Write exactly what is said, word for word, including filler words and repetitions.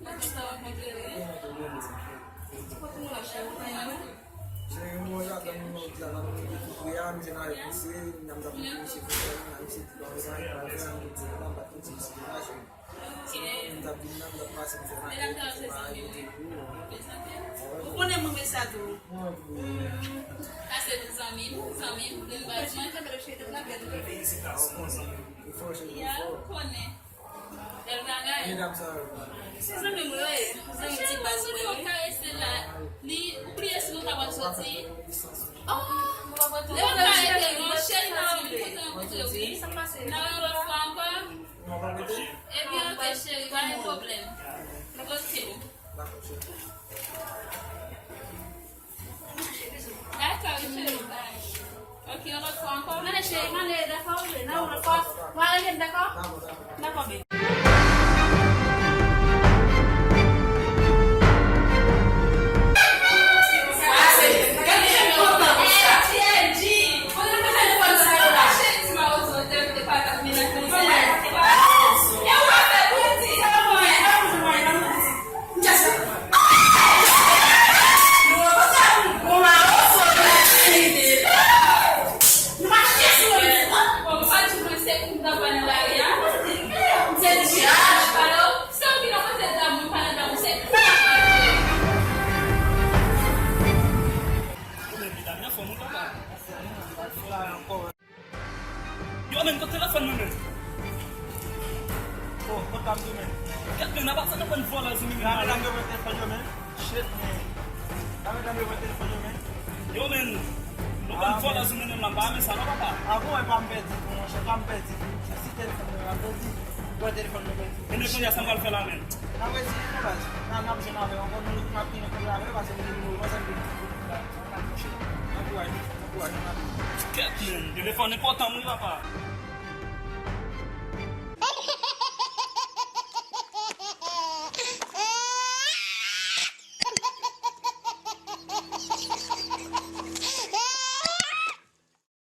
Mwen kontan rankontre w, wi. Ou pa konn mwen la, cheri, ou pa yon. Cheri, mwen la, dan mwen la, dan mwen ki pre a, misye nan reponse, nan m t ap misye fè, nan misye di, bon, sa, sa, sa, m te di, la, m pa t konn si misye la, cheri. Ok. Sinon, m t ap vin la, m t ap pase, m fè bagay, m fè bagay, m te di, oh. Ou konnen mwen renmen sa tou. Sa se zanmi m, zanmi m, de baz mwen. Felicidades, zanmi m. Ou fò, cheri, ou fò. Ya, ou konnen. Bèl bagay. Medam sa yo. Se zanmi mwen, wi. Zanmi ti baz mwen, wi. Cheri, ou karese la. Li, ou bliye si nou ta pral soti. Oh! Lè w karese, non, cheri, nan yon kontan rankontre w, wi. Nan yon lòt fwa ankò. Ebyen, ok, cheri, pa gen pwoblèm. Ok. Dakò, wi, cheri, bye. Ok, yon lòt fwa ankò. Mwen ale, cheri, mwen ale, dakò, wi, nan yon lòt fwa. Mwen ale, dakò? Dakò, baby. La medam yo pran telefòn yo men. Shit, man. La medam yo pran telefòn yo men. Yo men, nou konn fò lè sou mennen m la, m pa renmen sa non, papa. A bon, e pa m pèdi, monchè, pa m pèdi. Se si telefòn mwen la pèdi, pran telefòn mwen pèdi. E men kounye a sa m pral fè la men. N ap eseye non baz. N ap, n ap jwenn avè w ankò, nou, n ap gen yon kote avè w, pase m gen nimewo, konsa m gen nimewo. Ankouraje, ankouraje, n ap. Kèt men, telefòn enpòtan wi papa.